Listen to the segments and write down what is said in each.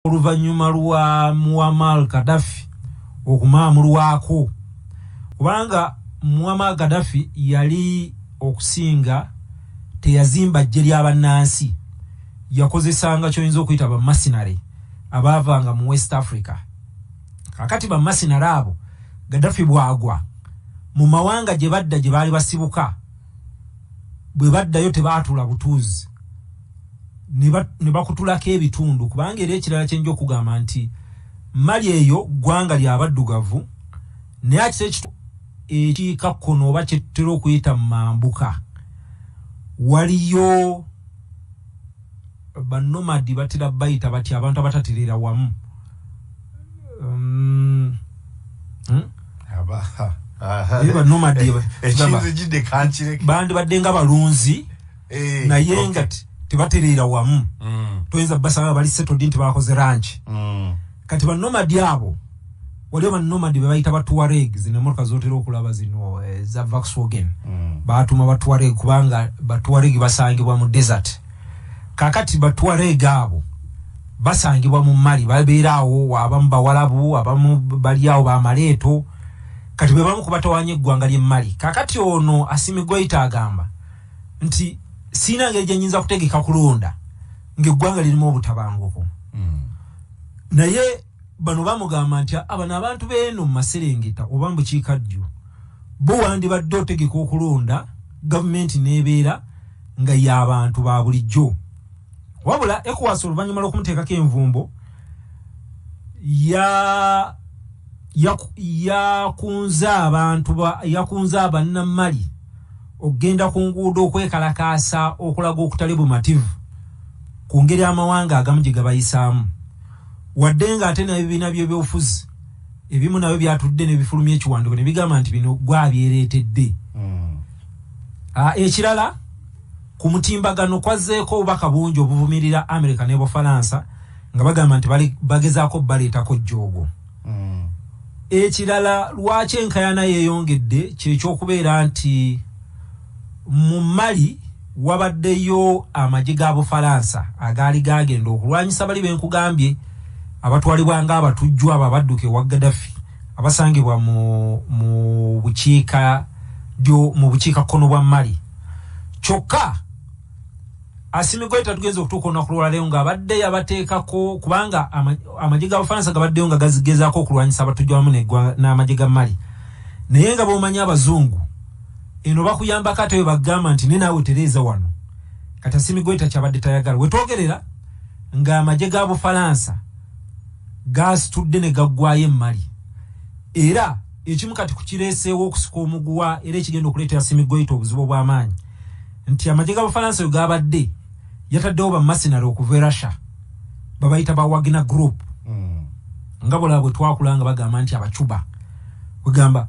Oluvannyuma lwa Muammar Gaddafi okumaamulwako, kubanga Muammar Gaddafi yali okusinga teyazimba ggye ly'abannansi, yakozesanga kyoyinza okuyita ba mercenary abaavanga mu West Africa. Kakati ba mercenary abo, Gaddafi bwagwa, mu mawanga gye badda gye baali basibuka, bwe baddayo tebaatula butuuzi ne bakutulako ebitundu. Kubanga era ekirala kyenja okugamba nti Mali eyo ggwanga lyabaddugavu, naye akisa ekiikakkono oba kyetutera okuyita mu mambuka waliyo ba nomad, batera bayita bati abantu abatatereera wamu. Ba nomad bandibadde nga balunzi, naye nga tebatereera wamu, toyinza basanga bali settled nti bakoze ranch. Kati ba nomad abo, waliwo ba nomad be bayita ba Tuareg, zino emotoka zotera okulaba zino za Volkswagen, batuma ba Tuareg kubanga ba Tuareg basangibwa mu desert. Kakati ba Tuareg abo basangibwa mu Mali, babeera awo, abamu Bawalabu, abamu bali awo bamaleeto. Kati be bamu kubatawanya eggwanga ly'e Mali. Kakati ono Assimi Goita agamba nti siina ngeri gye nyinza kutegeka kulonda ng'eggwanga lirimu obutabanguko. Naye bano bamugamba nti abano abantu beeno mu maserengeta oba mu bukiikaddyo bo wandibadde otegeka okulonda, gavumenti n'ebeera nga y'abantu ba bulijjo. Wabula ECOWAS, oluvannyuma lw'okumuteekako envumbo, yakunze abantu, yakunze abannamali okugenda ku nguudo okwekalakaasa okulaga okutali bumativu ku ngeri amawanga agamu gye gabayisaamu, wadde nga ate n'ebibiina by'ebyobufuzi ebimu nabyo byatudde ne bifulumya ekiwandiiko ne bigamba nti bino gwabyereetedde. Ekirala, ku mutimbagano kwazzeeko obubaka bungi obuvumirira America ne Bufalansa nga bagamba nti bali bagezaako baleetako jjoogo. Ekirala lwaki enkayana yeeyongedde kyekyokubeera nti mu Mali wabaddeyo amagye ga Bufalansa agaali gagenda okulwanyisa bali benkugambye abatwalibwa nga abatujju abo abadduka ewa Gaddafi abasangibwa mu bukiika ddyo, mu bukiika kkono bwa Mali. Kyokka Assimi Goita tugenza okutuuka olunaku lwaleero ng'abadde yabateekako, kubanga amagye ga Bufalansa gabaddeyo nga gazigezaako okulwanyisa abatujju awamu n'amagye ga Mali. Naye nga bw'omanyi abazungu eno bakuyambako, ate we bagamba nti ne naawe tereeza wano. Kati Assimi Goita kyabadde tayagala. Wetwogerera ng'amagye ga Bufalansa gasitudde ne gaggwayo emmali, era ekimu kati kukireeseewo okusika omuguwa era ekigenda okuleetera Assimi Goita obuzibu obw'amaanyi nti amagye ga Bufalansa we gabadde yataddewo ba mercenary okuva e Russia, babayita ba Wagner Group. Nga bulaba bwe twakula nga bagamba nti Abacuba, kwegamba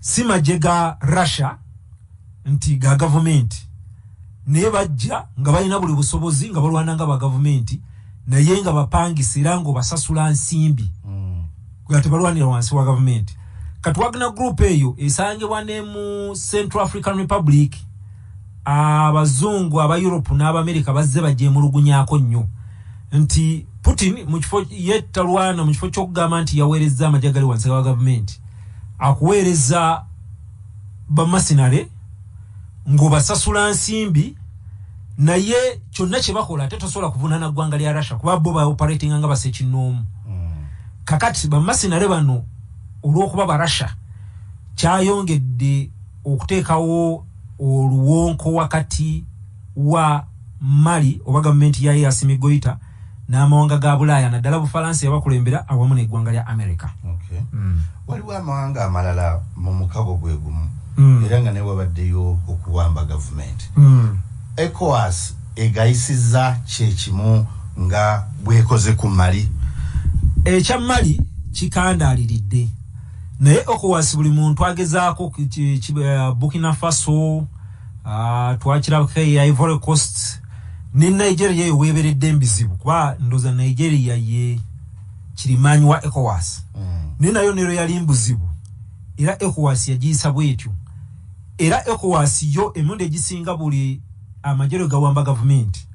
si magye ga Russia nti ga gavumenti, naye bajja nga balina buli busobozi nga balwana nga ba gavumenti, naye nga bapangisa era ng'obasasula nsimbi, nga tebalwanira wansi wa gavumenti. Kati Wagner Group eyo esangibwa ne mu Central African Republic. Abazungu aba Europe n'Abamerika bazze bagyemulugunyaako nnyo nti Putin mu kifo ye talwana, mu kifo ky'okugamba nti yaweereza amagye agali wansi wa gavumenti, akuweereza ba mercenary ng'obasasula nsimbi, naye kyonna kye bakola ate tosobola kuvunaana ggwanga lya Russia kuba bo baoperatinga nga basekinnoomu. Kakati ba mercenary bano olw'okuba ba Russia, kyayongedde okuteekawo oluwonko wakati wa Mali oba gavumenti ya Assimi Goita n'amawanga ga Bulaaya, naddala Bufalansa yabakulembera awamu n'eggwanga lya America. Waliwo amawanga amalala mu mukago gwe gumu era nga naye wabaddeyo okuwamba gavumenti. ECOWAS egayisizza kyekimu nga bwekoze ku Mali? Ekya Mali kikandaaliridde, naye ECOWAS buli muntu agezaako Burkina Faso, twakirabako e Ivory Coast ne Nigeria eyo weeberedde embizibu, kuba ndoza Nigeria ye kirimaanyi wa ECOWAS, naye nayo nero yali mbuzibu era ECOWAS yagiyisa bwetyo. Era ECOWAS yo emirundi egisinga buli amagye lwe gawamba gavumenti.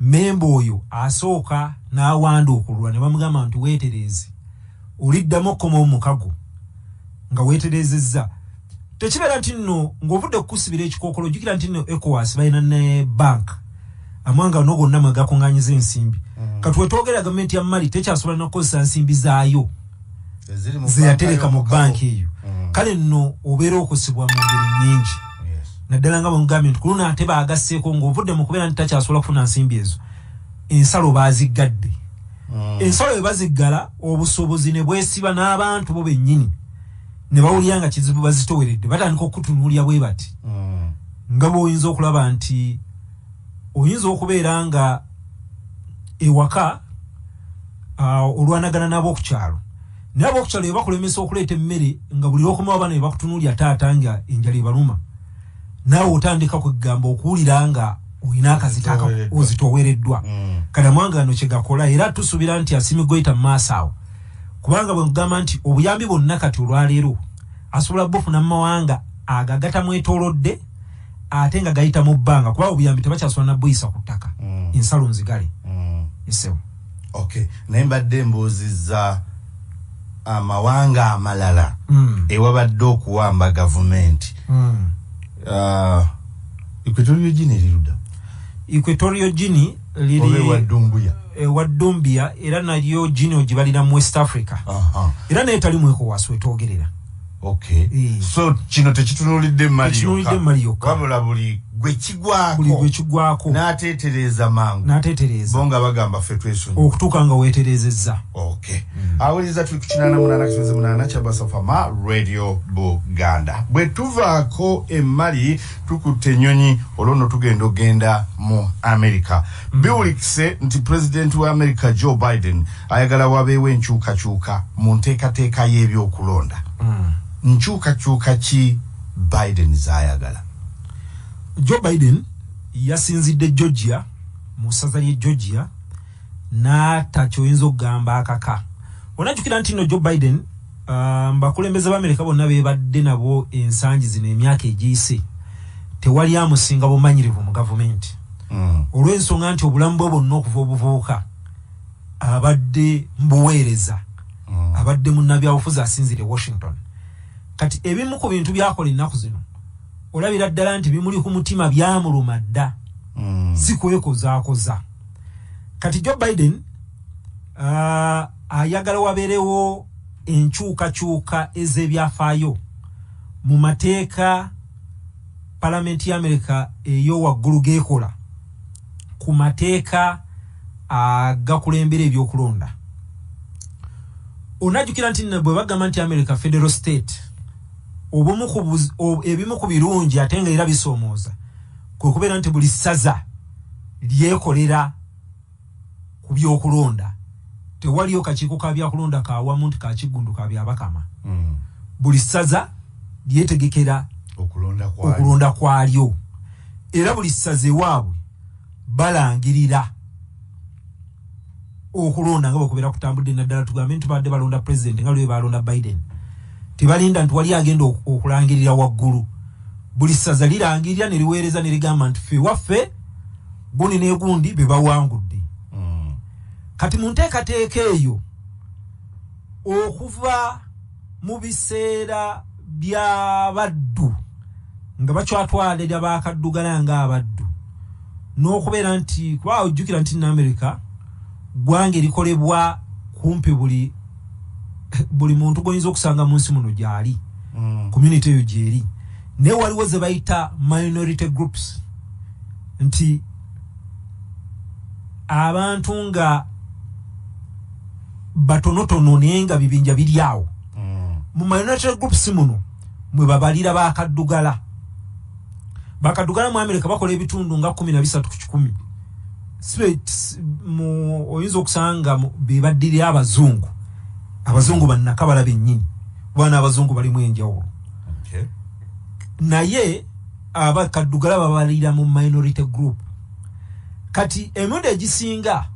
Memba oyo asooka n'awanduukululwa ne bamugamba nti weetereeze, oliddamu okkomawo mukago nga weetereezezza. Tekibeera nti nno ng'ovudde kukusibira ekikookolo. Ojjukira nti nno ECOWAS balina ne bank, amawanga no gonna mwe gakuŋŋaanyiza ensimbi. Kati wetwogera, gavumenti ya Mali tekyasobola nakukozesa nsimbi zaayo zeyatereka mu banki eyo. Kale nno obeera okosebwa mu ngeri nnyingi, naddala nga bwemugambye nti kuluno ate baagasseeko ng'ovudde mu kubeera nti takyasobola kufuna nsimbi ezo, ensalo baaziggadde. Ensalo bwe baziggala, obusobozi ne bwesiba n'abantu bo bennyini ne bawulira nga kizibu, bazitoweredde, batandika okutunuulya bwe bati, nga bw'oyinza okulaba nti oyinza okubeera nga ewaka olwanagana n'ab'okukyalo, naye ab'okukyalo bwe bakulemesa okuleeta emmere, nga buli lwokomawo abaana be bakutunuulya taata nga enjala ebaluma, naawe otandika kwegamba okuwulira nga olina akazito ozitowereddwa. Kati amawanga gano kyegakola, era tusuubira nti Assimi Goita mu maaso awo, kubanga bwe nkugamba nti obuyambi bwonna kati olwaleero asobola bufuna mu mawanga ago agatamwetoolodde ate nga gayita mu bbanga, kuba obuyambi tebakyasobola nabuyisa ku ttaka, ensalo nzigale. Esewo. Okay, naye mbadde mbuuzizza amawanga amalala ewabadde okuwamba gavumenti. Equatorial Guinea eri ludda? Equatorial Guinea liri ewa Dumbuya? Ewa Dumbuya, era nalyo Guinea ogibalira mu West Africa, era naye tali mu ECOWAS wetwogerera. Okay. So kino tekitunulidde Mali? Mali yokka. Wabula buli gwe kigwako. Buli gwe kigwako. N'ateetereeza mangu. N'ateetereeza. Bo nga bagamba ffe twesonyiwa. Okutuuka nga weetereezezza. Okay. Awuliriza, tuli ku 88.8 kyabasafama Radio Buganda. Bwe tuvaako emmali, tukutte ennyonyi, olwo nno tugenda okgenda mu America. Biwulikise nti pulezidenti wa America Joe Biden ayagala wabeewo enkyukakyuka mu nteekateeka y'ebyokulonda. Nkyukakyuka ki Biden zayagala? Joe Biden yasinzidde Georgia, mu ssaza ly'e Georgia, n'ata kyoyinza okugamba akaka. Onajjukira nti nno Joe Biden, bakulembeze ba Amerika bonna bebadde nabo ensangi zino emyaka egiyise, tewali amusinga bumanyirivu mu gavumenti, olw'ensonga nti obulamu bwe bwonna okuva obuvubuka abadde mbuweereza, abadde munnabyabufuzi asinzire Washington. Kati ebimu ku bintu byakola ennaku zino olabira ddala nti bimuli ku mutima, byamuluma dda, si kwekozaakoza. Kati Joe Biden ayagala wabeerewo enkyukakyuka ez'ebyafaayo mu mateeka palamenti ya Amerika eyowaggulu geekola ku mateeka agakulembera ebyokulonda. Onajjukira nti bwe bagamba nti America federal state, obumu ku ebimu ku birungi ate nga era bisoomooza kwe kubeera nti buli ssaza lyekolera ku byokulonda. Tewaliyo kakiiko ka byakulonda kawamu nti kakiggundu ka Byabakama. Buli ssaza lyetegekera okulonda kwalyo, era buli ssaza ewaabwe balangirira okulonda nga bwekubeera kutambudde. Naddala tugambe nti badde balonda president nga lwe balonda Biden, tebalinda nti wali agenda okulangirira waggulu. Buli ssaza lirangirira ne liweereza ne ligamba nti ffe waffe gundi negundi be bawangudde. Kati mu nteekateeka eyo, okuva mu biseera by'abaddu nga bakyatwalira bakaddugala ng'abaddu, n'okubeera nti kuba ojjukira nti n'Amerika ggwanga erikolebwa kumpi buli muntu gwoyinza okusanga mu nsi muno gyali, community eyo gyeri, naye waliwo ze bayita minority groups, nti abantu nga batonotono naye nga bibinja biri awo. Mu minority groups muno mwe babalira bakaddugala. Bakaddugala mu America bakola ebitundu nga 13%. Oyinza okusanga bebaddirira abazungu, abazungu bannakabala bennyini, kuba n'abazungu balimu enjawulo. Naye abakaddugala babalira mu minority group. Kati emirundi egisinga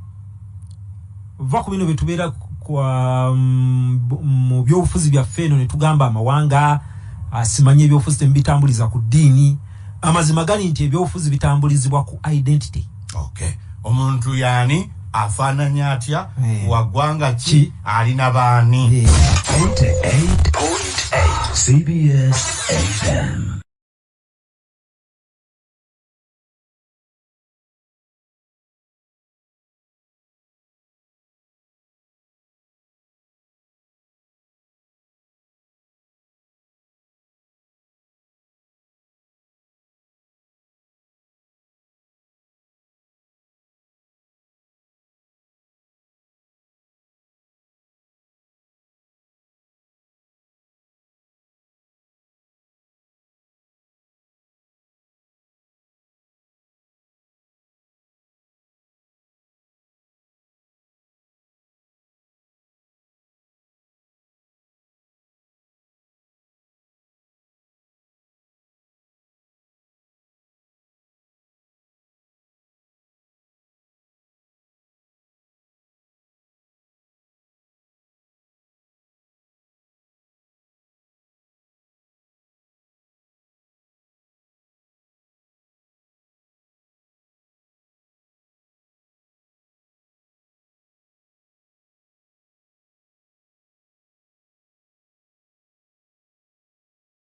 va ku bino byetubeera mu byobufuzi byaffe eno ne tugamba amawanga simanye ebyobufuzi temubitambuliza ku ddiini. Amazima gali nti ebyobufuzi bitambulizibwa ku identity. Okay. Omuntu yani afaananya atya, waggwanga ki, alina baani. 88.8 CBS FM.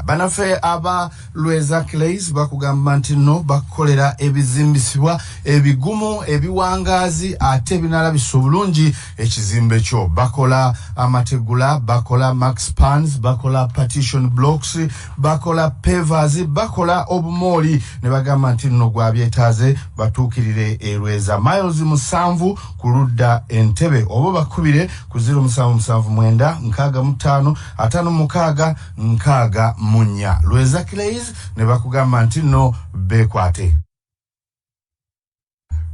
Banafe aba Lweza Clays bakugamba nti no bakolera ebizimbisibwa ebigumu ebiwangaazi ate ebinalabisa obulungi ekizimbe kyo. Bakola amategula, bakola max pans, bakola partition blocks, bakola pavers, bakola obumooli ne bagamba nti nno gwabyetaaze batuukirire e Lweza miles 7 ku ludda Entebbe, oba bakubire ku 0779 65 56 64. Lweza Clays ne bakugamba nti no bekwate.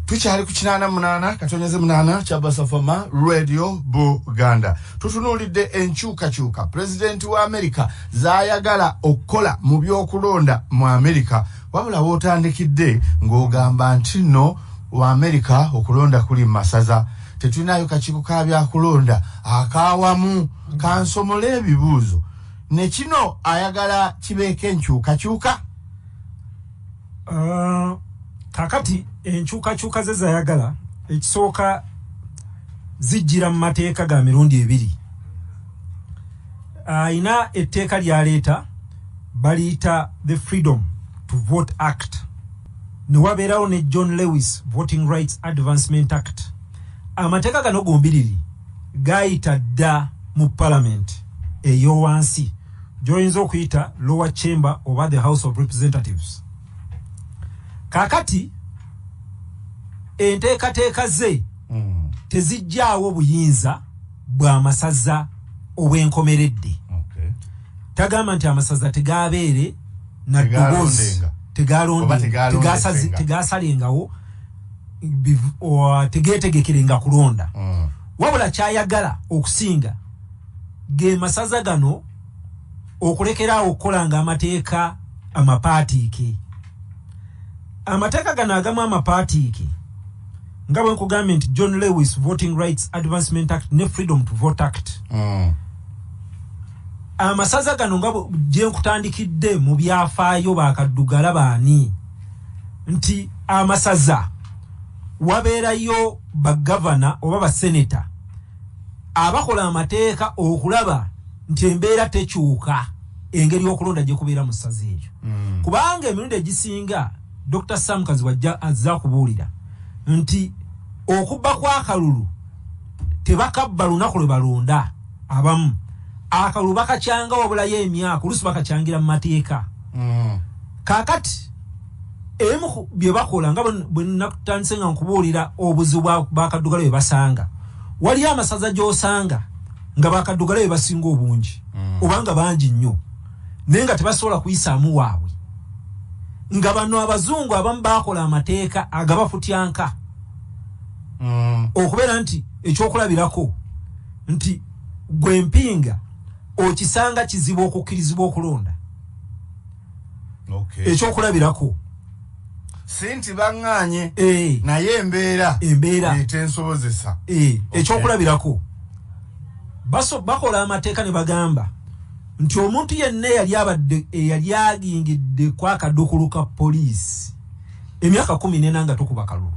Tukyali ku 88.8 Kyabasafama Radio Buganda. Tutunuulidde enkyukakyuka Pulezidenti wa Amerika z'ayagala okukola mu by'okulonda mu Amerika, wabula w'otandikidde ng'ogamba nti nno wa Amerika okulonda kuli mu masaza, tetulinayo kakiiko ka byakulonda akawamu. Kansomole ebibuuzo ne kino ayagala kibeeko enkyukakyuka. Kakati enkyukakyuka ze zayagala ekisooka zijjira mu mateeka ga mirundi ebiri. Ayina etteeka lyaleeta baliyita the Freedom to Vote Act, ne wabeerawo ne John Lewis Voting Rights Advancement Act. Amateeka gano gombiriri gayita dda mu parliament ey'owansi gy'oyinza okuyita lower chamber oba the House of Representatives. Kakati enteekateeka ze tezijjaawo buyinza bw'amasaza obw'enkomeredde. Tagamba nti amasaza tegabeere na ddoboozi, tegasalengawo, tegeetegekerenga kulonda. Wabula kyayagala okusinga ge masaza gano okulekeraawo okukolanga amateeka amapaatiike. Amateeka gano agamu amapaatiike nga bwe nkugambye nti John Lewis Voting Rights Advancement Act ne Freedom to Vote Act. Amasaza gano nga gye nkutandikidde mu byafaayo bakaddugala baani nti amasaza wabeerayo bagavana oba baseneta abakola amateeka okulaba nti embeera tekyuka engeri y'okulonda gye kubeera mu ssaza eryo. Kubanga emirundi egisinga Dr. Sam Kaziwajja azza kubuulira nti okubba kw'akalulu tebakabba lunaku lwe balonda, abamu akalulu bakakyanga wabulayo emyaka, oluusi bakacyangira mu mateeka. Kaakati emu bye bakola nga bwe nakutandise nga nkubuulira obuzibu bakaddugala bwe basanga, waliyo amasaza gy'osanga nga bakaddugala bwe basinga obungi obanga bangi nnyo naye nga tebasobola kuyisaamu waabwe, nga bano abazungu abamu bakola amateeka agabafutyanka. Okubeera nti ekyokulabirako nti gwe mpinga okisanga kizibu okukkirizibwa okulonda. Ekyokulabirako si nti baŋŋaanye naye embeera etensobozesa. Ekyokulabirako bakola amateeka ne bagamba nti omuntu yenna eyali agingidde ku akadukulu ka poliisi emyaka 14 nga tokuba kalulu.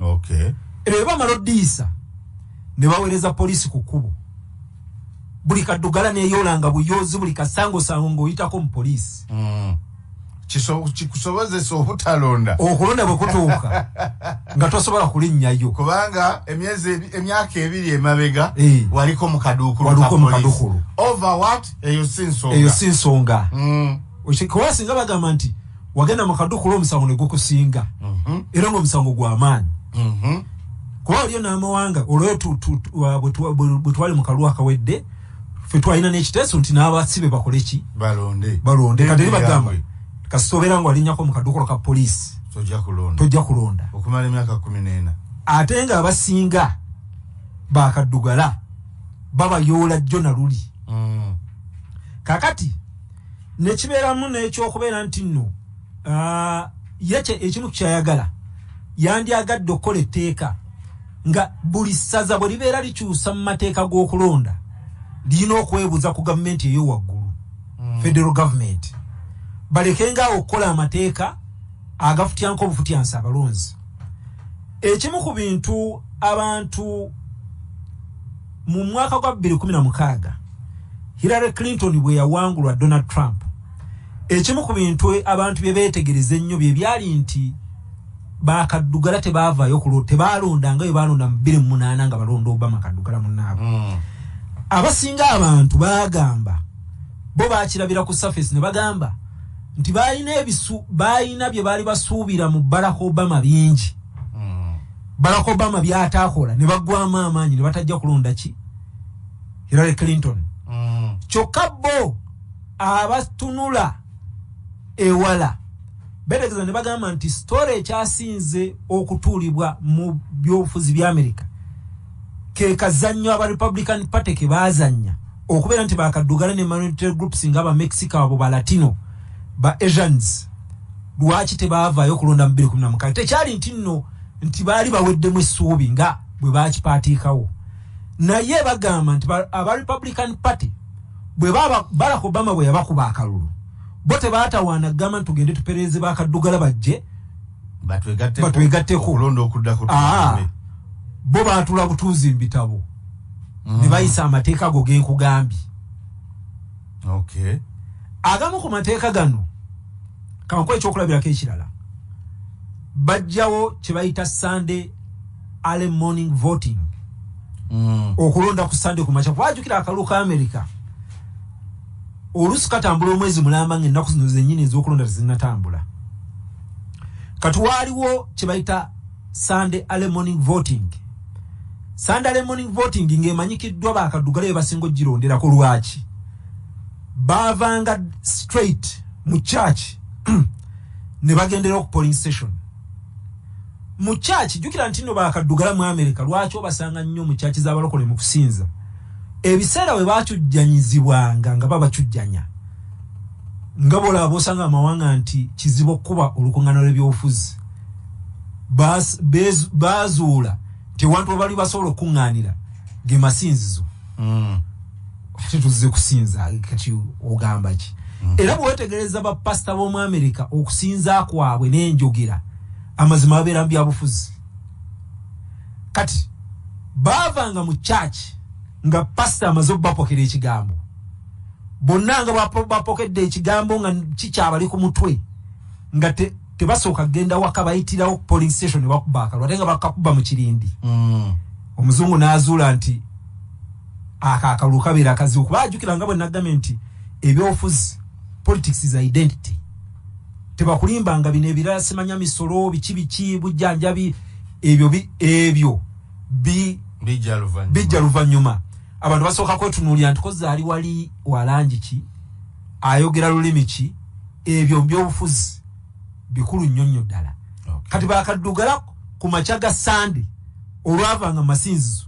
Okay. Eryo bamala oddiisa ne baweereza poliisi ku kkubo, buli kaddugala neyoolanga buyozi, buli kasangosango ng'oyitako mu poliisi. Kikusobozesa obutalonda. Okulonda bwe kutuuka nga tosobola kulinnyayo, kubanga emyaka 2 emabega waliko mu kaduukulu. Over what? Eyo si nsonga. Eyo si nsonga. Kuba singa bagamba nti wagenda mu kaduukulu omusango ne gukusinga, era ng'omusango gw'amaanyi. Kuba waliyo n'amawanga olwo bwe twali mu kalulu akawedde, ffe twalina n'ekiteeso nti n'abasibe bakole ki? Balonde. Kati eri bagamba kasita obeera nga walinnyako mu kaduukulu ka poliisi tojja kulonda okumala emyaka 14. Ate nga abasinga bakaddugala babayoola jjo na luli. Kakati nekibeeramu n'ekyokubeera nti nno ye ekimu kyayagala, yandyagadde okukola etteeka nga buli ssaza bwe libeera likyusa mu mateeka g'okulonda lirina okwebuuza ku gavumenti ey'owaggulu, federal government, balekengaawo okukola amateeka agafutyanka obufutyansi abalonzi. Ekimu ku bintu abantu mu mwaka gwa 2016 Hillary Clinton bwe yawangulwa Donald Trump, ekimu ku bintu abantu bye beetegereza ennyo bye byali nti bakaddugala tebaavaayo tebalonda nga bwe balonda mu 2008 nga balonda Obama kaddugala munnaabwe. Abasinga abantu baagamba bo baakirabira ku surface ne bagamba nti balina bye baali basuubira mu Barack Obama bingi. Barack Obama by'ataakola ne baggwamu amaanyi ne batajja kulonda ki? Hillary Clinton. Kyokka bo abatunula ewala beetegereza ne bagamba nti story ekyasinze okutuulibwa mu byobufuzi bya Amerika ke kazannyo aba Republican Party ke baazannya okubeera nti bakaddugala ne minority groups nga aba Mexico, abo ba Latino, ba Asians, lwaki tebaavaayo okulonda mu 2016? Tekyali nti nno nti baali baweddemu essuubi nga bwe bakipaatiikawo, naye bagamba nti aba Republican Party bwe Barack Obama bwe yabakuba akalulu, bo tebaatawaana kugamba nti tugende tuperereze bakaddugala bajje batwegatteko okulonda okuddako. Bo baatula butuuzi mu bitabo ne bayisa amateeka ago genkugambye. Okay. Agamu ku mateeka gano kankuwe ekyokulabirako ekirala, bajjawo kye bayita Sunday early morning voting, okulonda ku Sunday ku makya. Kubajjukira akalulu ka Amerika oluusi katambula omwezi mulamba ng'ennaku zino zennyini ez'okulonda tezinnatambula. Kati waaliwo kye bayita Sunday early morning voting. Sunday early morning voting ng'emanyikiddwa bakaddugala be basinga ogironderako. Lwaki? Baavanga straight mu church ne bagendera ku polling station. Mu church, jjukira nti nno bakaddugala mu Amerika lwaki obasanga nnyo mu church z'abalokole mu kusinza? Ebiseera we bakyujjanyizibwanga nga babacujjanya, nga bw'olaba bw'osanga amawanga nti kizibu okukuba olukuŋŋaana lw'ebyobufuzi, baazuula nti ewantu we bali basobola okukuŋŋaanira ge masinzizo. Ate tuzze kusinza, kati ogamba ki? Era bwe weetegereza bapasita b'omu Amerika okusinza kwabwe n'enjogera, amazima babeera mu byabufuzi. Kati baavanga mu church nga pasita amaze okubapokera ekigambo, bonna nga bapokedde ekigambo nga kikyabali ku mutwe, nga tebasooka kugenda waka, bayitirawo polling station ne bakuba akalulu, ate nga bakakuba mu kirindi. Omuzungu n'azuula nti ako akalulu kabeera kazibu, kuba ajjukira nga bwe nagambye nti ebyobufuzi, politics is identity. Tebakulimbanga bino ebirala, simanya misolo biki biki bujjanjabi, ebyo ebyo bijja luvannyuma. Abantu basooka kwetunuulira nti kozza ali wali walangi ki, ayogera lulimi ki, ebyo byobufuzi bikulu nnyo nnyo ddala. Kati bakaddugala ku makya ga Sande olwavanga masinzizo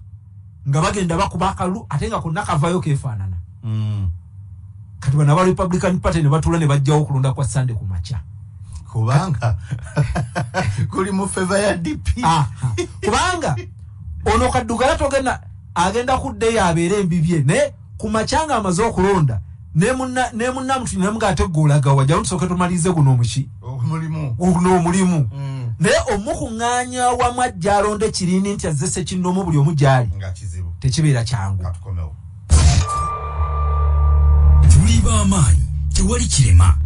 nga bagenda bakuba akalulu, ate nga konna kavaayo keefaanana. Kati bano aba Republican Party ne batuula ne bajjawo okulonda kwa Sande ku makya, kubanga kuli mu favor ya DP. Kubanga ono kaddugala togenda agenda kuddeyo abeere embibye, naye ku makya nga amaze okulonda ne munna mutu ne muga ate golaga wajja tusooke tumalirize guno omuki omulimu guno omulimu. Naye omukuŋŋaanya wamu ajja alonde kirini nti azze ssekinnoomu buli omu gy'ali, tekibeera kyangu. Tuli b'amaanyi, tewali kirema.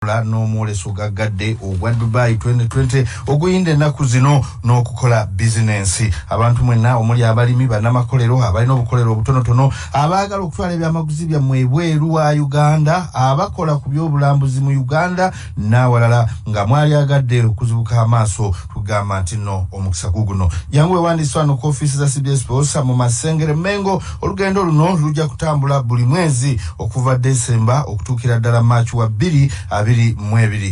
N'omwoleso gaggadde ogwa Dubai 2020 oguyinda ennaku zino n'okukola bizinensi. Abantu mwenna omuli abalimi, bannamakolero, abalina obukolero obutonotono, abaagala okutwala ebyamaguzi byammwe ebweru wa Uganda, abakola ku by'obulambuzi mu Uganda n'awalala nga mwalyagadde okuzibuka amaaso, tugamba nti nno omukisa guguno. Jangu wewandiise wano ku ofiisi za CBS Sports mu Masengere Mengo. Olugendo luno lujja kutambula buli mwezi okuva Desemba okutuukira ddala Maaci wa 2022.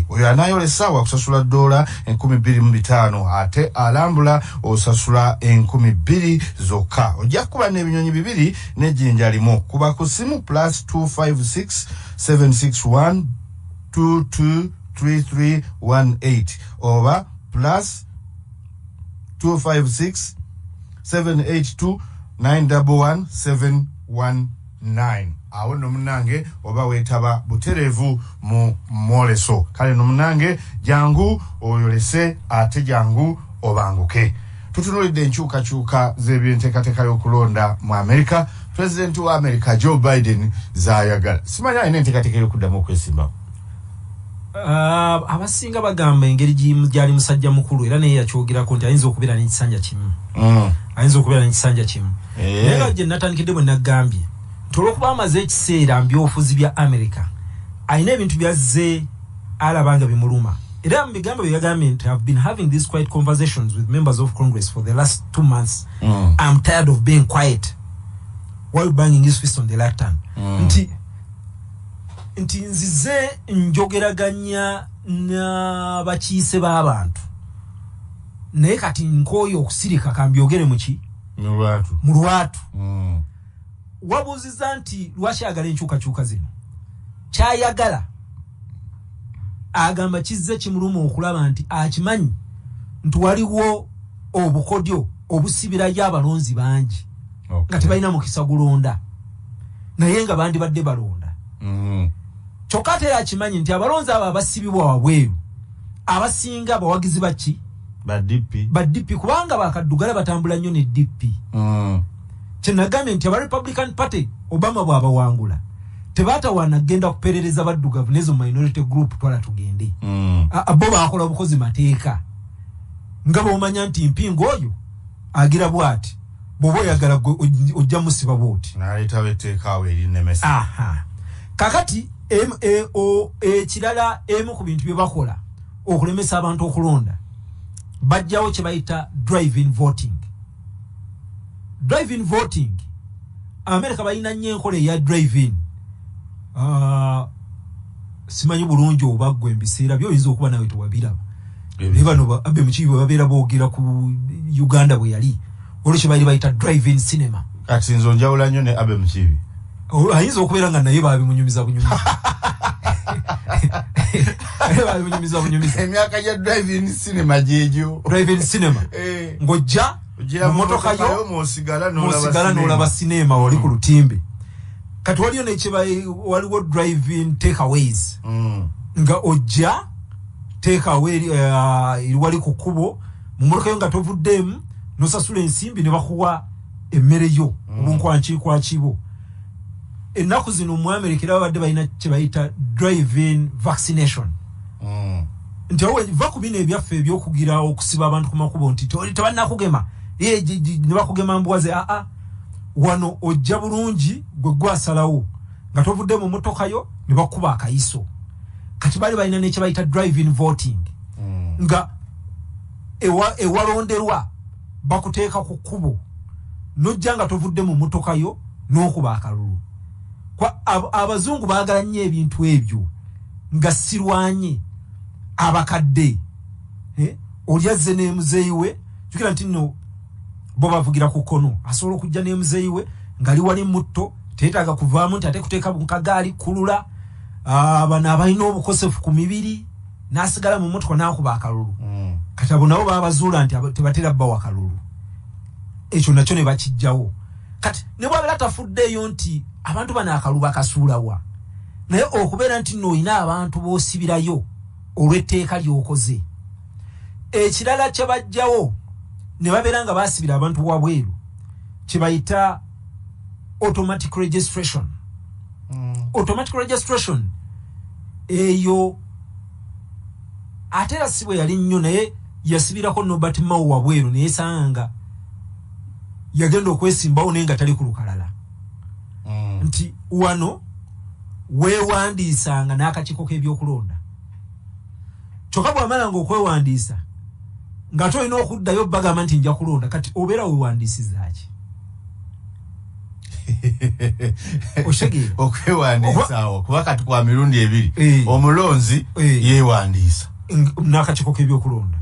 Oyo anayolesa wakusasula $2,500, ate alambula osasula 2,000 zokka. Ojja kuba n'ebinyonyi bibiri n'ejjinja limu. Kuba ku simu +256 761 223318 oba +256 782 911 719. Awo nno munnange oba weetaba butereevu mu mwoleso. Kale nno munnange jangu oyolese ate jangu obanguke. Tutunuulidde enkyukakyuka z'ebyenteekateeka y'okulonda mu Amerika. Pulezidenti wa Amerika Joe Biden z'ayagala. Simanyi alina enteekateeka y'okuddamu okwesimbawo. Abasinga bagamba engeri gyali musajja mukulu, era naye yakyogerako nti ayinza okubeera n'ekisanja kimu. Ayinza okubeera n'ekisanja kimu. Naye nga gye natandikidde bwe nagambye nti olw'okuba amaze ekiseera mu byobufuzi bya Amerika, alina ebintu byazze alaba nga bimuluma. Era mu bigambo bye yagambye nti I've been having these quiet conversations with members of Congress for the last 2 months. I'm tired of being quiet while banging his fist on the lectern. Nti nzize njogeraganya n'abakiise b'abantu, naye kati nkooye okusirika, kambyogere muki? Mu lwatu. Wabuuziza nti lwaki ayagala enkyukakyuka zino. Kyayagala agamba kizze kimuluma okulaba nti akimanyi nti waliwo obukodyo obusibirayo abalonzi bangi nga tebalina mukisa gulonda, naye nga bandibadde balonda. Kyokka ate era akimanyi nti abalonzi abo abasibibwa wabweru abasinga abawagizi baki? Ba DP, kubanga bakaddugala batambula nnyo ne DP. Kyenagambye nti aba Republican Party Obama bw'abawangula tebatawaana kugenda kuperereza baddugavu n'ezo minority group, twala tugende. Bo baakola bukozi mateeka nga bw'omanya nti mpinga oyo agira bw'ati, bw'oba oyagala ojja musiba bw'oti. N'aleetawo etteeka awo erinnemesa. Kakati ekirala emu ku bintu bye bakola okulemesa abantu okulonda, bajjawo kye bayita drive-in voting. Drive-in voting, Amerika balina nnyo enkola eya drive-in. Simanyi bulungi oba ggwe mu biseera byo oyinza okuba nawe tewabiraba. Naye bano Abe Mukiibi bwe babeera boogera ku Uganda bwe yali, olwo kye baali bayita drive-in cinema. Kati nze onjawula nnyo ne Abe Mukiibi. Ayinza okubeera nga naye baabimunyumiza bunyumiza. Baabimunyumiza bunyumiza. Emyaka gya drive-in cinema gyegyo. Drive-in cinema. Ng'ojja mu mmotoka yo mw'osigala n'olaba sinema wali ku lutimbe. Kati waliyo waliwo drive-in takeaways. Nga ojja takeaway wali ku kkubo mu mmotoka yo nga tovuddemu, nosasula ensimbi ne bakuwa emmere yo obunkwankikwakibo. Ennaku zino mu America era babadde balina kye bayita drive-in vaccination. Nti awo va ku bino ebyaffe ebyokugira okusiba abantu ku makubo nti tebannakugema, ne bakugema mbwaze. Aa, wano ojja bulungi gwe gwasalawo nga tovudde mu mmotoka yo ne bakuba akayiso. Kati baali balina nekye bayita drive-in voting, nga ewalonderwa bakuteeka ku kkubo nojja nga tovudde mu mmotoka yo n'okuba akalulu. Abazungu baagala nnyo ebintu ebyo nga sirwanye abakadde. Oli azze n'emuzeeyi we, jjukira nti nno bo bavugira ku kkono, asobola okujja n'emuzeeyi we ng'ali wali mutto, teetaaga kuvaamu nti ate kuteeka mu kagaali kulula. Bano abalina obukosefu ku mibiri n'asigala mu mmotoka n'akuba akalulu. Kati abo nabo babazuula nti tebatera bbawa kalulu, ekyo nakyo ne bakijjawo. Kati ne bw'abeera tafuddeeyo nti abantu bano akalulu bakasuulawa, naye okubeera nti nno olina abantu b'osibirayo olw'etteeka ly'okoze. Ekirala kye bajjawo ne babeera nga baasibira abantu wabweru kye bayita automatic registration. Automatic registration eyo ate era si bwe yali nnyo, naye yasibirako Norbert Mao wabweru, naye sanga yagenda okwesimbawo naye nga tali ku lukalala. Nti wano weewandiisanga n'akakiiko k'ebyokulonda, kyokka bw'amalanga okwewandiisa nga tolina okuddayo bagamba nti nja kulonda. Kati obeera weewandiisizza ki? Otegeera? Okwewandiisa awo kuba kati kwa mirundi ebiri. Omulonzi yeewandiisa n'akakiiko k'ebyokulonda.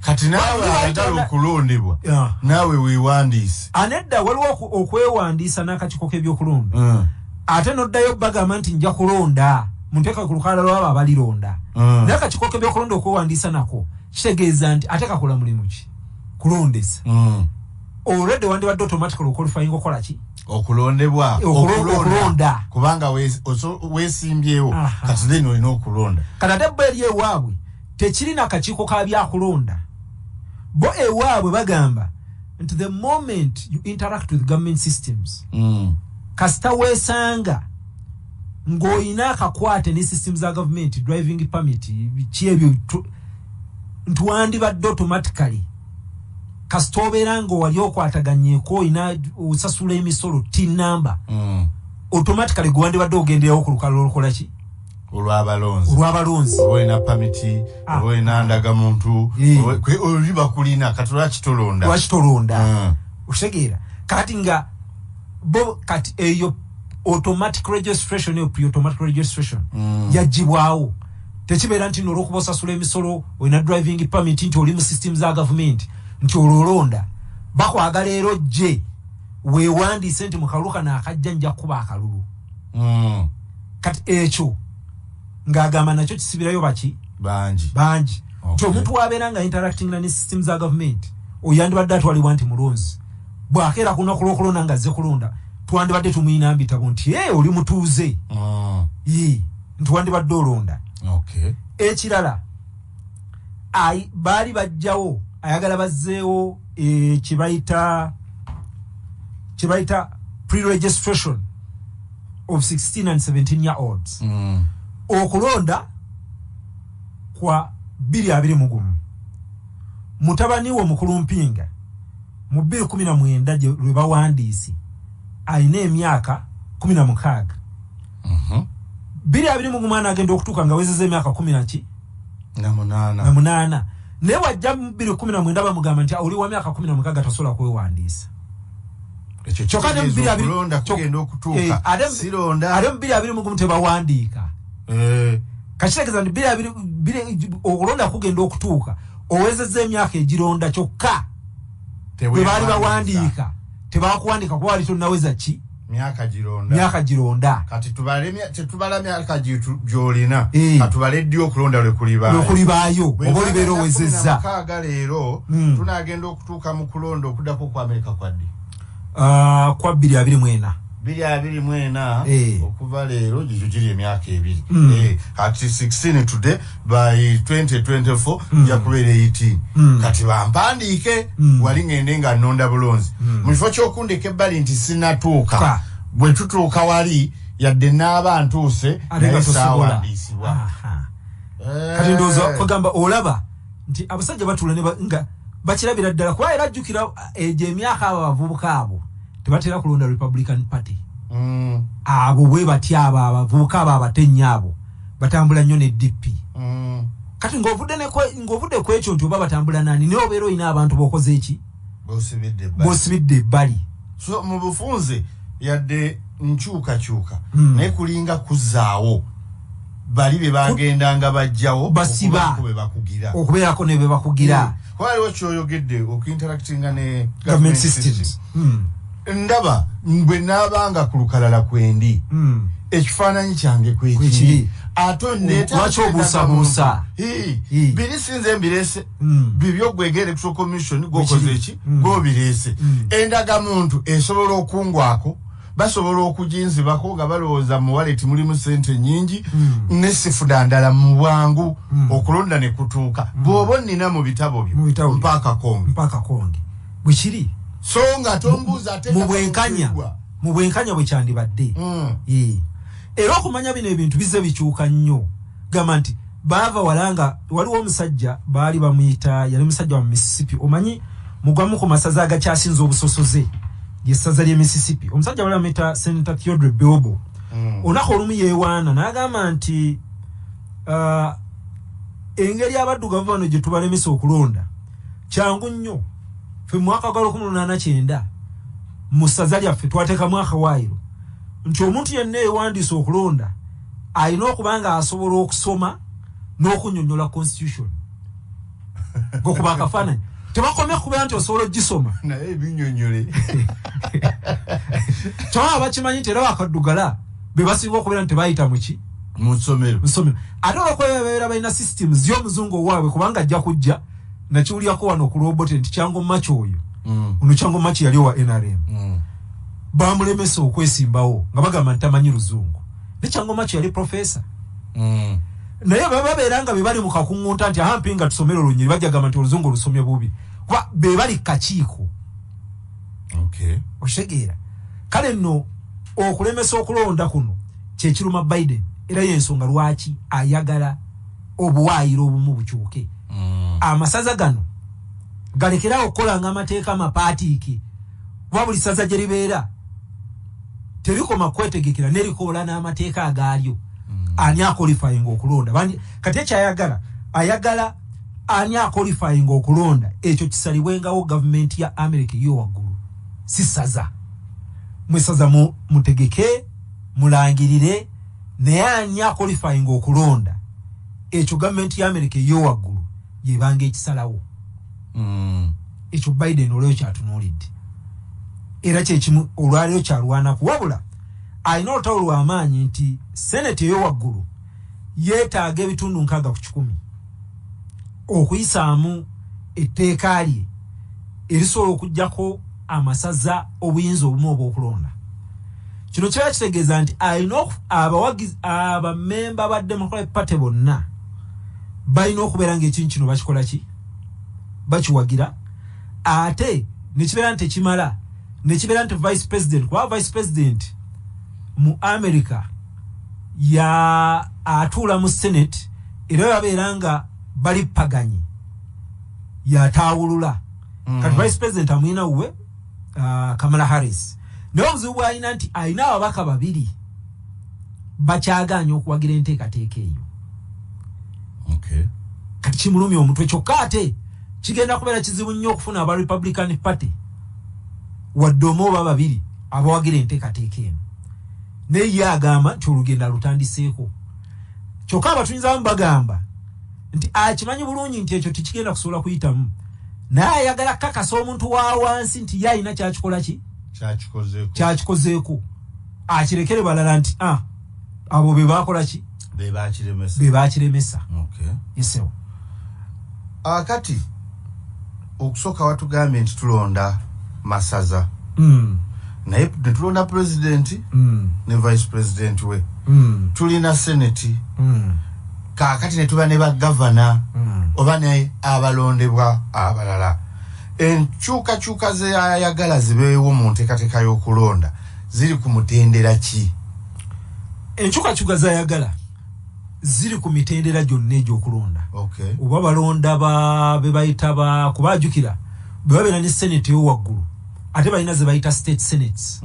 Kati naawe ayagala okulondebwa, naawe weewandiise. Anedda, waliwo okwewandiisa n'akakiiko k'ebyokulonda, ate n'oddayo bagamba nti nja kulonda, munteeka ku lukalala lwabo abalironda. Naye akakiiko k'ebyokulonda okwewandiisa nako kitegeeza nti ate kakola mulimu ki? Kulondesa. Already wandibadde automatically oqualifying okola ki? Okulondebwa. Okulonda. Kubanga weesimbyewo, kati then olina okulonda. Kati ate bo eri ewaabwe tekirina kakiiko ka byakulonda. Bo ewaabwe bagamba nti the moment you interact with government systems, kasita weesanga ng'olina akakwate ne system za government, driving permit, biki ebyo, nti wandibadde automatically kasita obeera nga wali okwataganyeeko, olina osasula emisolo, TIN number, automatically gwe wandibadde ogenderawo ku lukalala olukola ki? Olw'abalonzi. Olw'abalonzi. Oba olina pamiti, oba olina ndagamuntu, oli bakulina, kati lwaki tolonda? Lwaki tolonda? Okitegeera? Kati nga bo kati eyo automatic registration, eyo pre-automatic registration yagibwawo. Tekibeera nti nno olwokuba osasula emisolo, olina driving permit, nti oli mu system za gavumenti, nti olwolonda. Bakwagala era ojje weewandiise nti mu kalulu kano akajja nja kukuba akalulu. Kati ekyo ng'agamba nakyo kisibirayo baki? Bangi. Bangi. Nti omuntu wabeera nga interacting ne system za gavumenti, oyo yandibadde atwalibwa nti mulonzi. Bw'akeera ku lunaku lw'okulonda nga azze kulonda, twandibadde tumuyina mbitabo nti e oli mutuuze. Ye nti wandibadde olonda. Ekirala baali bajjawo, ayagala bazzeewo kye bayita pre-registration of 16 and 17 year olds. Okulonda kwa 2021, mutabani we omukulu Mpinga mu 2019 lwe bawandiise alina emyaka 16. 2021 mwana agenda okutuuka nga wezeza emyaka kumi naki? Na munaana. Na munaana. Naye wajja mu 2019 bamugamba nti oli wa myaka 16, tasobola kwewandiisa. Ekyo Kyokka ate mu kitegeeza 20 okulonda kugenda okutuuka sironda. Ate mu 2021 tebawandiika. Kakitegeeza nti okulonda kugenda okutuuka owezezza emyaka egironda, kyokka bwe baali bawandiika tebakuwandiika kuba wali tonnaweza ki? Myaka gironda. Myaka gironda. Kati tetubala myaka gy'olina. Katubale ddi okulonda lwe kulibaayo. Lwekulibaayo oba olibeera owezezza. Mukaaga leero, tunagenda okutuuka mu kulonda okuddako kwa Amerika kwaddi? Ah, kwa 2024. 2024 okuva leero gyo giri emyaka 2. Kati 16 today by 2024 nja kubeera 18. Kati bampandiike wali ngende nga nnonda bulonzi mu kifo ky'okundeka ebbali nti sinatuuka. Bwe tutuuka wali yadde n'aba ntuuse naye saawandiisibwa. Kati ndowooza kugamba olaba nti abasajja batuula nga bakirabira ddala, kuba era ajjukira egyo emyaka abo abavubuka abo tebatera kulonda Republican Party. Abo bwe batya abo abavubuka abo abatennya abo batambula nnyo ne DP. Kati ng'ovudde ku ekyo nti oba batambula nani, naye obeera olina abantu b'okoze eki b'osibidde ebbali. So mu bufunze yadde nkyukakyuka naye kulinga kuzzaawo bali be bagendanga bajjawo basiba okubeerako ne be bakugira. Waliwo kyoyogedde okuinteractinga ne government systems. Ndaba bwe naabanga ku lukalala kwendi ekifaananyi kyange kwekiri, ate lwaki obuusabuusa? Biri sinze mbirese bibyo gwege Electoral Commission gwokoze eki gwobireese. Endagamuntu esobola okungwako, basobola okuginzibako nga balowooza mu wallet mulimu ssente nnyingi ne sifuna ndala mu bwangu okulonda ne kutuuka. Bw'oba nnina mu bitabo byo mpaka konge bwe kiri. So nga tombuuza ate mu bwenkanya bwe kyandibadde. Era okumanya bino ebintu bizze bikyuka nnyo. Gamba nti baava walanga waliwo omusajja baali bamuyita, yali musajja wa Mississippi, omanyi mugwamu ku masaza agakyasinze obusosoze lyessaza ly'e Mississippi. Omusajja baali bamuyita Senator Theodore Bilbo. Olunaku olumu yeewaana n'agamba nti engeri abaddugavu bano gye tubalemesa okulonda kyangu nnyo. Ffe mu mwaka gwa 1809 mu ssaza lyaffe twateekamu akawaayiro nti omuntu yenna eyewandiisa okulonda alina okuba nga asobola okusoma n'okunnyonnyola constitution. Gokuba akafaananyi tebakomye kubeera nti osobola ogisoma naye ebinnyonnyole kyababa bakimanyi nti era bakaddugala be basinga okubeera nti tebayita muki mu ssomero. Ate olwokuba babeera balina systems y'omuzungu owaabwe, kubanga ajja kujja nakiwulyako wano ku Lwobote nti Kyango Machi oyo ono Kyango Machi yali owa NRM bamulemesa okwesimbawo nga bagamba nti tamanyi luzungu, ne Kyango Machi yali professor. Naye babeera nga be bali mu kakuŋŋunta nti aha mpinga tusomere olunyiri, bajja gamba nti oluzungu olusomye bubi kuba be bali kakiiko. Okitegeera? Kale nno okulemesa okulonda kuno kyekiruma Biden, era y'ensonga lwaki ayagala obuwaayiro obumu bukyuke. Amasaza gano galekerawo okukolanga amateeka amapaatiiki, kuba buli ssaza gye libeera terikoma kwetegekera nerikola n'amateeka agaalyo. Ani aqualifyinga okulonda? Kati ekyayagala ayagala ani aqualifyinga okulonda, ekyo kisalibwengawo gavumenti ya America eyo waggulu, si ssaza. Mwe ssaza mutegeke mulangirire, naye ani aqualifyinga okulonda ekyo gavumenti ya America eyo waggulu yebanga ekisalawo. Ekyo Biden olw'ekyo kyatunuulidde, era kyekimu olwaleero kyalwanaku. Wabula alina olutalo lw'amaanyi nti Senate eyo waggulu yeetaaga ebitundu 60% okuyisaamu etteeka lye erisobola okuggyako amasaza obuyinza obumu obw'okulonda. Kino kiba kitegeeza nti alina abawagizi abamemba ba Democratic Party bonna balina okubeera ng'ekintu kino bakikola ki bakiwagira, ate nekibeera nti tekimala, nekibeera nti vice president, kuba vice president mu America ya atuula mu Senate, era babeera nga balipaganye yataawulula. Kati vice president amulina wuwe Kamala Harris, naye obuzibu bw'alina nti alina ababaka babiri bakyagaanye okuwagira enteekateeka eyo. Kati kimulumya omutwe, kyokka ate kigenda kubeera kizibu nnyo okufuna aba Republican Party wadde omu oba babiri abawagira enteekateeka eno, naye ye agamba nti olugendo alutandiseeko. Kyokka abatuyinzamu bagamba nti akimanyi bulungi nti ekyo tekigenda kusobola kuyitamu, naye ayagala kakasa omuntu wa wansi nti ye alina kyakikola ki kyakikozeeko, akirekere balala nti abo be bakola ki be bakiremesa. Esewo akati okusooka watugambye nti tulonda masaza. Naye ne tulonda president ne vice president we. Tulina senate. Kaakati ne tuba ne bagavana oba ne abalondebwa abalala. Enkyukakyuka ze ayagala zibeewo mu nteekateeka y'okulonda ziri ku mutendera ki? Enkyukakyuka zayagala ziri ku mitendera gyonna egy'okulonda. Oba balonda be bayita kubajjukira bwe babeera ne senate eyo waggulu, ate balina ze bayita state senates.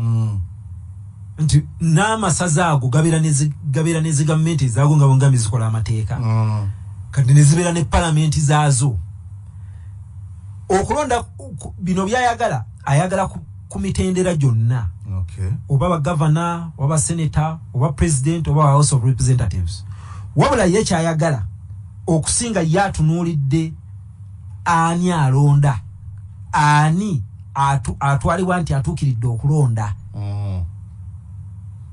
Nti n'amasaza ago gabeera ne zigavumenti ezaago nga bongambye zikola amateeka. Kati ne zibeera ne palamenti zaazo. Okulonda bino byayagala, ayagala ku mitendera gyonna. Oba bagavana, oba senator, oba president, oba House of Representatives. Wabula ye kyayagala okusinga ye atunuulidde ani alonda, ani atwalibwa nti atuukiridde okulonda.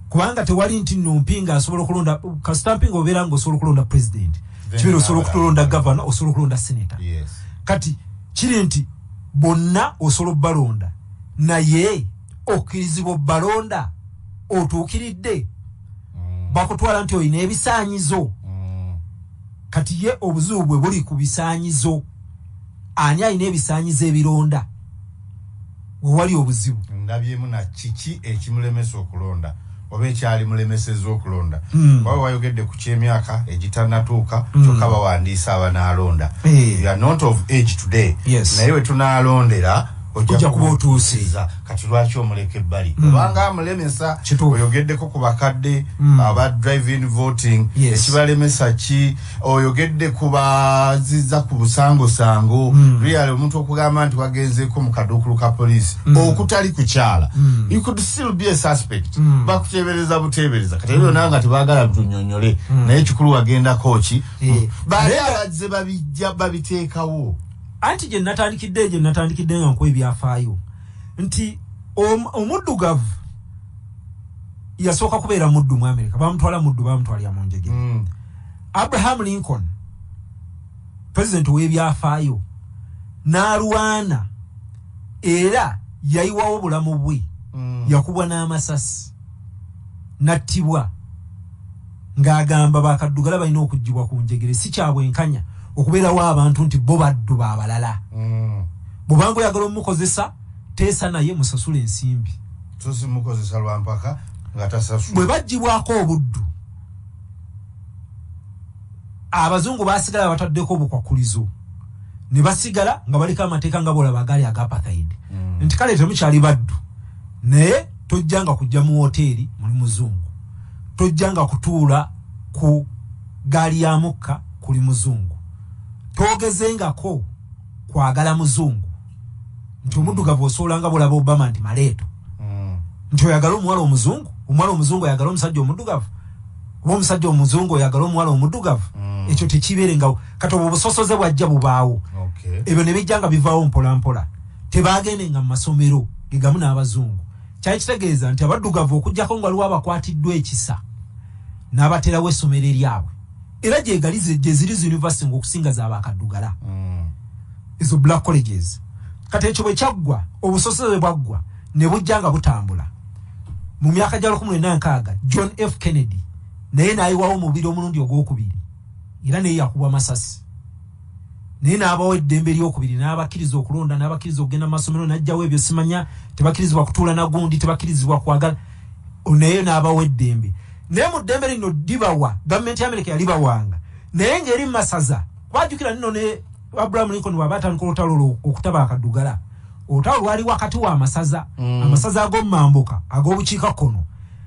Kubanga tewali nti nno Mpinga asobola okulonda, kasita Mpinga obeera ng'osobola okulonda president, kibeera osobola okulonda governor, osobola okulonda senator. Kati kiri nti bonna osobola obbalonda, naye okkirizibwa obbalonda otuukiridde, bakutwala nti olina ebisaanyizo. Kati ye obuzibu bwe buli ku bisaanyizo, ani alina ebisaanyizo ebironda wewali obuzibu. Ndabyemu na kiki ekimulemesa okulonda oba ekyali mulemesezza okulonda. Wawe wayogedde ku ky'emyaka egitannatuuka, kyokka bawandiisa abanaalonda. You are not of age today. Naye we tunaalondera ojja kuba otuuse. Kati lwaki omuleka ebbali? Obanga amulemesa, oyogeddeko ku bakadde aba drive-in voting, ekibalemesa ki? Oyogedde ku baziza ku busangosango. Really omuntu okugamba nti wagenzeeko mu kaduukulu ka poliisi okutali kukyala, you could still be a suspect. Bakuteebereza buteebereza. Kati ebyo nanga tebaagala tunyonyole, naye kikulu wagendako ki? Bali abazze babijja babiteekawo. Anti gye natandikidde nga nkuwa ebyafaayo nti omuddugavu yasooka kubeera muddu mu Amerika, bamutwala muddu, bamutwalira mu njegere. Abraham Lincoln, president w'ebyafaayo, n'alwana era yayiwawo obulamu bwe, yakubwa n'amasasi n'attibwa ng'agamba bakaddugala balina okuggyibwa ku njegere, si kya bwenkanya okubeerawo abantu nti bo baddu b'abalala. Bw'obanga oyagala omukozesa, teesa naye musasule ensimbi. So si mukozesa lwa mpaka nga tasasula. Bwe baggyibwako obuddu, abazungu baasigala bataddeko obukwakulizo, ne basigala nga baliko amateeka nga bw'olaba agaali aga apartheid. Nti kale temukyali baddu, naye tojjanga kujja mu woteeri muli muzungu, tojjanga kutuula ku gaali ya mukka kuli muzungu, togezengako kwagala muzungu. Nti omuddugavu osobola nga bw'olaba Obama nti maleeto, nti oyagala omuwala omuzungu, omuwala omuzungu oyagala omusajja omuddugavu, oba omusajja omuzungu oyagala omuwala omuddugavu. Ekyo tekibeerengawo. Kati obwo obusosoze bwajja bubaawo. Ebyo ne bijja nga bivaawo mpola mpola. Tebaagendenga mu masomero ge gamu n'abazungu. Kyali kitegeeza nti abaddugavu okuggyako nga waliwo abakwatiddwa ekisa n'abaterawo essomero eryabwe, era gye ziri zi university ng'okusinga z'abakaddugala, ezo black colleges. Kati ekyo bwe kyaggwa, obusosoze bwaggwa ne bujja nga butambula. Mu myaka gya 1960 John F. Kennedy naye n'ayiwawo omubiri omulundi ogwokubiri, era naye yakubwa masasi, naye n'abawa eddembe eryokubiri, n'abakkiriza okulonda, n'abakkiriza okugenda mu masomero, n'aggyawo ebyo simanya tebakkirizibwa kutuula na gundi, tebakkirizibwa kwagala, naye n'abawa eddembe. Naye mu ddembe lino libawa, gavumenti ya Amerika yalibawanga, naye ng'eri mu masaza. Kwajjukira nno ne Abraham Lincoln bw'aba atandika olutalo okutaba akaddugala, olutalo lwali wakati w'amasaza, amasaza ag'omumambuka ag'obukiikakkono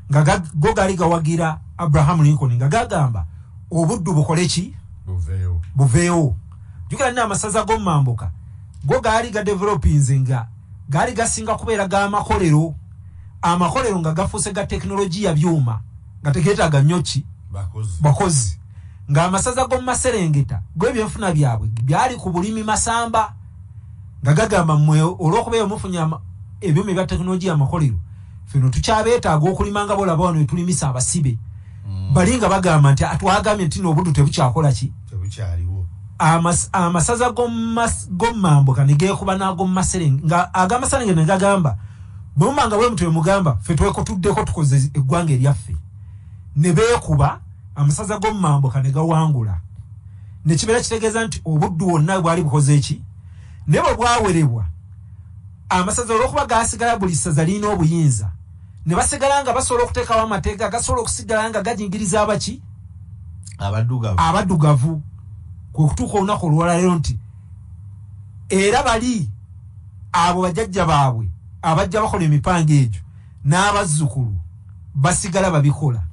nga go gaali gawagira Abraham Lincoln, nga gagamba obuddu bukole ki? Buveewo. Jjukira nno amasaza ag'omumambuka go gaali gadevelopinze nga gaali gasinga kubeera g'amakolero, amakolero nga gafuuse ga tekinologiya byuma, nga tegeetaaga nnyo ki? Bakozi. Ng'amasaza g'omu maserengeta go ebyenfuna byabwe byali ku bulimi masamba, nga gagamba mmwe olw'okuba eyo mufunye ebyuma ebya tekinologiya amakolero, ffeno tukyabeetaaga okulima nga bw'olaba wano wetulimisa abasibe. Bali nga bagamba nti twagambye nti n'obuddu tebukyakola ki? Tebukyaliwo. Amasaza g'omumambuka ne geekuba n'ag'omumaserenge, nga ag'amaserengeta ne gagamba Bwe mubanga bwe mutwe mugamba ffe twekutuddeko tukoze eggwanga eryaffe, ne beekuba amasaza g'omumambuka ne gawangula, ne kibeera kitegeeza nti obuddu wonna bwali bukoze eki. Naye bwe bwawerebwa amasaza olw'okuba gaasigala buli ssaza lirina obuyinza, ne basigala nga basobola okuteekawo amateeka gasobola okusigala nga gajingiriza abaki abaddugavu, kwe kutuuka olunaku olwaleero nti era bali abo bajjajja baabwe abajja bakola emipango egyo n'abazzukulu basigala babikola.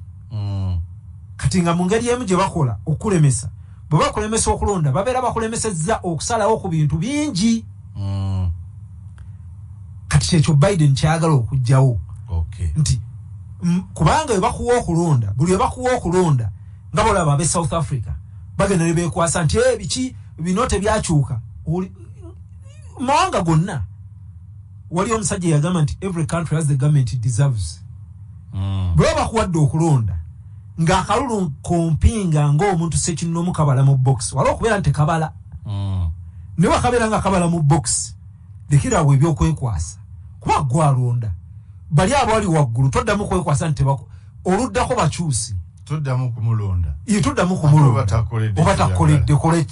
Kati nga mu ngeri emu gye bakola okulemesa, bwe bakulemesa okulonda babeera bakulemesezza okusalawo ku bintu bingi. Kati kyekyo Biden kyayagala okuggyawo. Nti kubanga bwe bakuwa okulonda, buli we bakuwa okulonda nga bolaba ab'e South Africa bagenda ne beekwasa nti biki bino tebyakyuka. Mawanga gonna wali omusajja yagamba nti every country has the government it deserves. Bwe bakuwadde okulonda ng'akalulu kompinga ng'omuntu ssekinoomu kabala mu box, wali okubeera nti tekabala, ne bwakabeera nga kabala mu box, lekerawo ebyokwekwasa kuba gwe alonda. Bali abali waggulu toddamu kwekwasa nti oluddako bakyusi, toddamu kumulonda, toddamu kumulonda oba takoledde kole.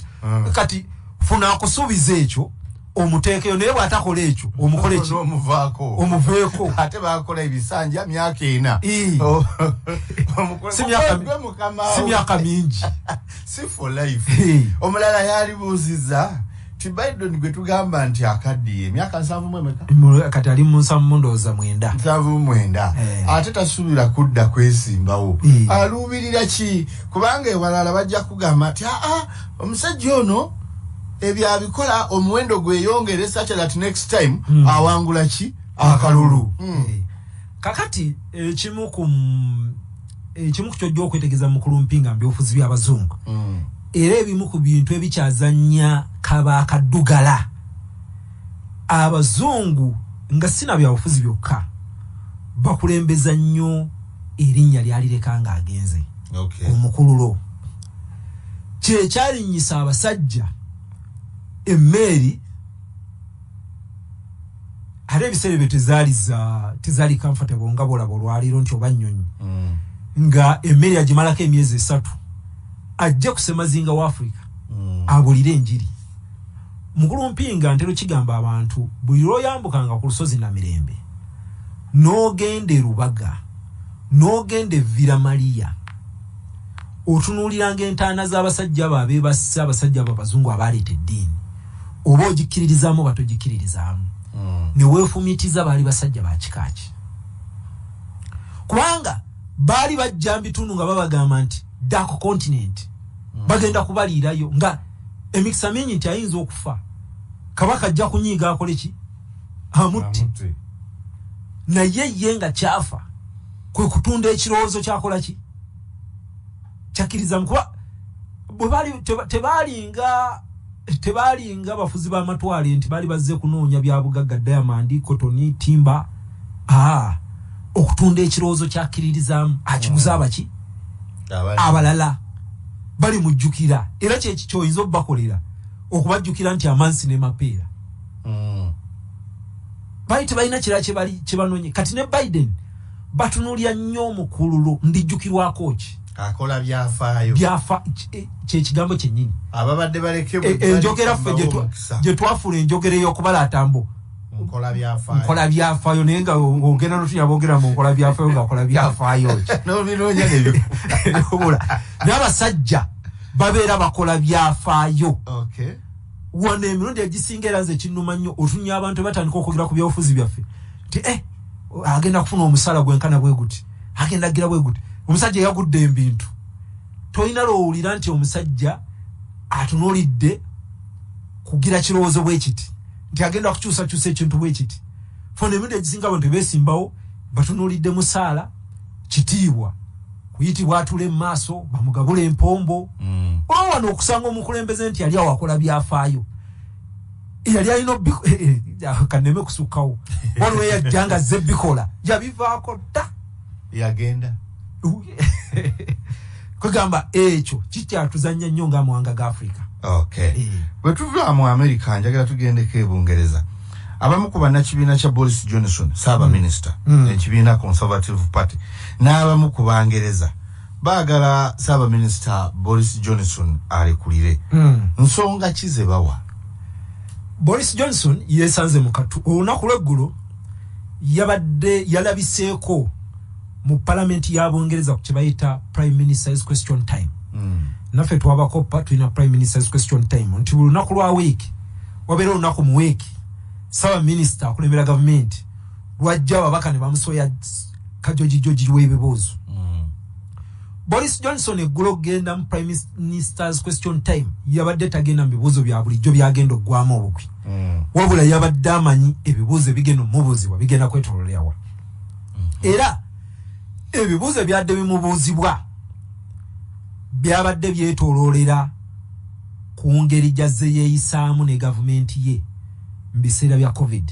Kati funa akusuubiza ekyo omuteekeyo, naye bw'atakola ekyo omukole ki? Omuvaako. Ate bakola ebisanja myaka 4. Si myaka mingi, si for life. Omulala yalibuuzizza ti Biden gwe tugamba nti akaddiye emyaka 74, kati ali mu 79, 79, ate tasuubira kudda kwesimbawo. Aluubirira ki? Kubanga ewalala bajja kugamba nti aa omusajja ono ebyo abikola omuwendo gweyongere such that next time awangula ki akalulu. Kakati ekimu ku kyojja okwetegeeza mukulu Mpinga mu byobufuzi by'abazungu, era ebimu ku bintu ebikyazannya kaba kaddugala abazungu nga sina byabufuzi byokka, bakulembeza nnyo erinnya lyalireka ng'agenze. Omukululo kyekyalinnyisa abasajja emmeeri, ate ebiseera ebyo tezaali comfortable nga bw'olaba olwaleero nti oba nnyonyi, nga emmere yagimalako emyezi 3 ajje ku ssemazinga wa Africa abulire enjiri. Mukulu Mpinga ntero kigamba abantu buli lw'oyambukanga ku lusozi Namirembe n'ogenda e Rubaga n'ogenda e Villa Maria, otunuuliranga entaana z'abasajja abo abeebassa, abasajja abo abazungu abaleeta eddiini, oba ogikkiririzaamu oba togikkiririzaamu, ne weefumitiza baali basajja ba kika ki? Kubanga baali bajja mu bitundu nga babagamba nti dark continent, bagenda kubaliirayo nga emikisa mingi nti ayinza okufa, kabaka ajja kunyiiga akole ki? Amutte. Naye ye nga kyafa kwe kutunda ekirowoozo kyakola ki? Kyakkiriza kuba bwe baali tebalinga bafuzi b'amatwale nti baali bazze kunoonya bya bugagga, diamond, cotton, timber. Okutunda ekirowoozo kyakkiririzaamu akiguza abaki? Abalala bali mujjukira, era kyeki kyoyinza obbakolera okubajjukira nti amansi ne mapeera. Bali tebalina kirala kye banoonye. Kati ne Biden batunuulira nnyo omukululo, ndijjukirwako ki? Akola byafaayo. Byafa kyekigambo kyennyini. Ababadde baleke enjogera ffe gye twafuula enjogera ey'okubalaata mbu nkola byafaayo. Nkola byafaayo, naye nga ogenda n'otunya boogera mu nkola byafaayo nga nkola byafaayo ki? N'obinoonya nebyo. N'abasajja babeera bakola byafaayo. Wano emirundi egisinga era nze kinnuma nnyo otunya abantu batandika okwogera ku byobufuzi byaffe nti agenda kufuna omusala gwenkana bwe guti, agenda agira bwe guti, omusajja yagudde ebintu. Tolina lw'owulira nti omusajja atunuulidde kugira kirowoozo bwe kiti nti agenda kukyusakyusa ekintu bwe kiti. Fona emirundi egisinga abantu beesimbawo batunuulidde musaala, kitiibwa, kuyitibwa atule mu maaso bamugabule empombo. Olwo wano okusanga omukulembeze nti yali awo akola byafaayo, yali alina kanneme kusukkawo, waliwo eyajja nga azze bikola yabivaako dda, yagenda. Kwegamba ekyo kikyatuzannya nnyo ng'amawanga ga Africa. Bwe tuva mu America njagala tugendeko e Bungereza. Abamu ku bannakibiina kya Boris Johnson, saabaminisita, ekibiina Conservative Party, n'abamu ku Bangereza baagala saabaminisita Boris Johnson alekulire. Nsonga ki ze bawa? Boris Johnson yesanze mu katu. Olunaku lweggulo yabadde yalabiseeko mu palamenti ya Bungereza ku kyebayita Prime Minister's Question Time. Naffe twabakoppa, tulina Prime Minister's Question Time, nti buli lunaku lwa wiiki wabeera olunaku mu wiiki saabaminisita akulembera gavumenti lwajja ababaka ne bamusoya kajojijoji w'ebibuuzo. Boris Johnson eggulo okugenda mu Prime Minister's Question Time yabadde tagenda mu bibuuzo bya bulijjo byagenda oggwamu obugwi, wabula yabadde amanyi ebibuuzo ebigenda omubuuzibwa bigenda kwetololerawa. Era ebibuuzo ebyadde bimubuuzibwa byabadde byetoloolera ku ngeri gyazze yeeyisaamu ne gavumenti ye mu biseera bya COVID.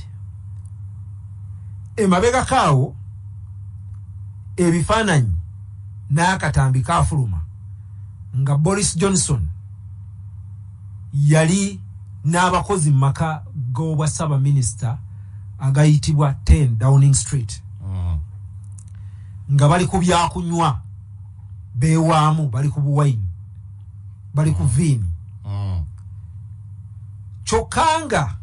Emabegako awo ebifaananyi n'akatambi kaafuluma nga Boris Johnson yali n'abakozi mu maka g'obwa ssaabaminisita agayitibwa 10 Downing Street, nga bali ku byakunywa beewaamu, bali ku buwayini, bali ku viini. Kyokka nga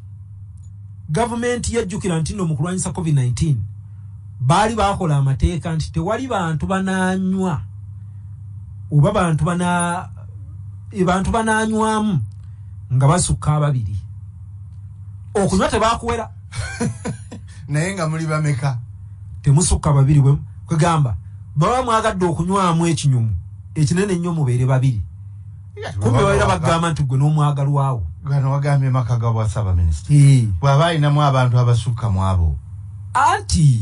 gavumenti yajjukira nti nno mu kulwanyisa COVID-19 baali bakola amateeka nti tewali bantu banaanywa oba bantu banaanywamu nga basukka ababiri. Okunywa tebakuwera. Naye nga muli bameka? Temusukka babiri. Bwe kwegamba baba mwagadde okunywamu ekinyumu ekinene ennyo mubeere babiri, kumbe babeera bagamba nti gwe n'omwagalwawo. Gano wagambye maka ga bwa ssaabaminisita, bw'aba alinamu abantu abasukka mu abo. Anti